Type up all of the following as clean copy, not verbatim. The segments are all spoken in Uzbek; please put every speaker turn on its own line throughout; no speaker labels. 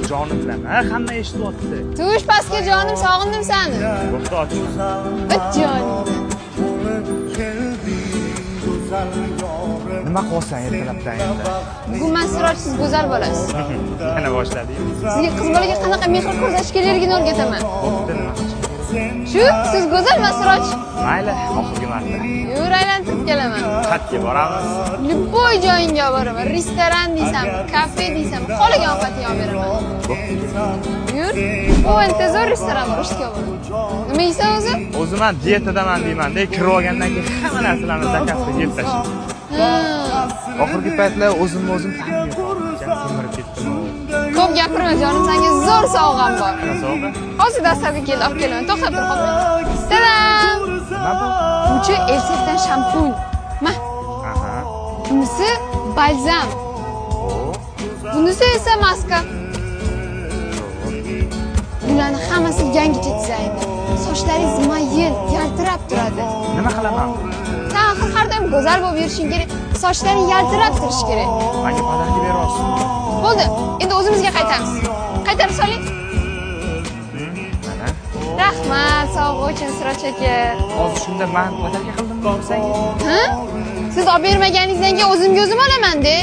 Jonim bilan. Ha, hamma eshityapti.
Tush pastga, jonim, sog'indim seni.
Bo'pti, och.
It joningni.
Nima qilyapsan ertalabdan endi?
Bugun man Sirojsiz go'zal bo'lasiz.
Yana boshlading.
Sizga qiz bolaga qanaqa mehr ko'rsatish kerakligini o'rgataman.
Bo'pti, nima qilish kerak?
Shu, siz go'zal, man Siroj.
Mayli, oxirgi marta.
Yur, aylantirib kelaman.
Qayerga boramiz?
Любой joyingga olib boraman. Restoran deysanmi, kafe deysanmi, xohlagan ovqatingni olib beraman. Yur. Bu bitta zo'r restoran bor, o'sha yerga olib boraman. Nima yeysan o'zi?
O'zim ham dietadaman deyman-da, kirib olgandan keyin hamma narsalarni zakaz qilib yeb tashlayman.
Ha.
Oxirgi paytlar o'zimni o'zim tanimay qoldim. Semirib ketdim.
Ko'p gapirma, jonim, senga zo'r sovg'am bor.
Qanaqa sovg'a?
Hozir доставка keldi, olib kelaman. To'xtab tur, hop. Tadam!
Nima bu?
Buchi Elsefdan shampun. Ma, bunisi balzam.
O,
Bunisi esa maska. Bularni hammasi yangicha dizaynda. Sochlaringiz mayin, yaltirab turadi.
Nima qilaman?
Sen axir har doim go'zal bo'lib yurishing kerak. Sochlaring yaltirab turishi kerak.
Menga подарка beryapsiz.
Bo'ldi, endi o'zimizga qaytamiz. Qaytarib soling.
Mana.
Rahmat sovg'a uchun, Siroj aka.
Hozir shunda men подарка qildimmi senga?
Ha? Siz olib bermaganingizdan keyin o'zimga o'zim olaman-de.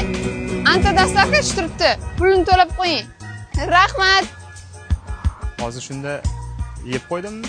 Anta доставка tushib turibdi. Pulini to'lab qo'ying. Rahmat.
Hozir shunda yeb qo'ydimmi?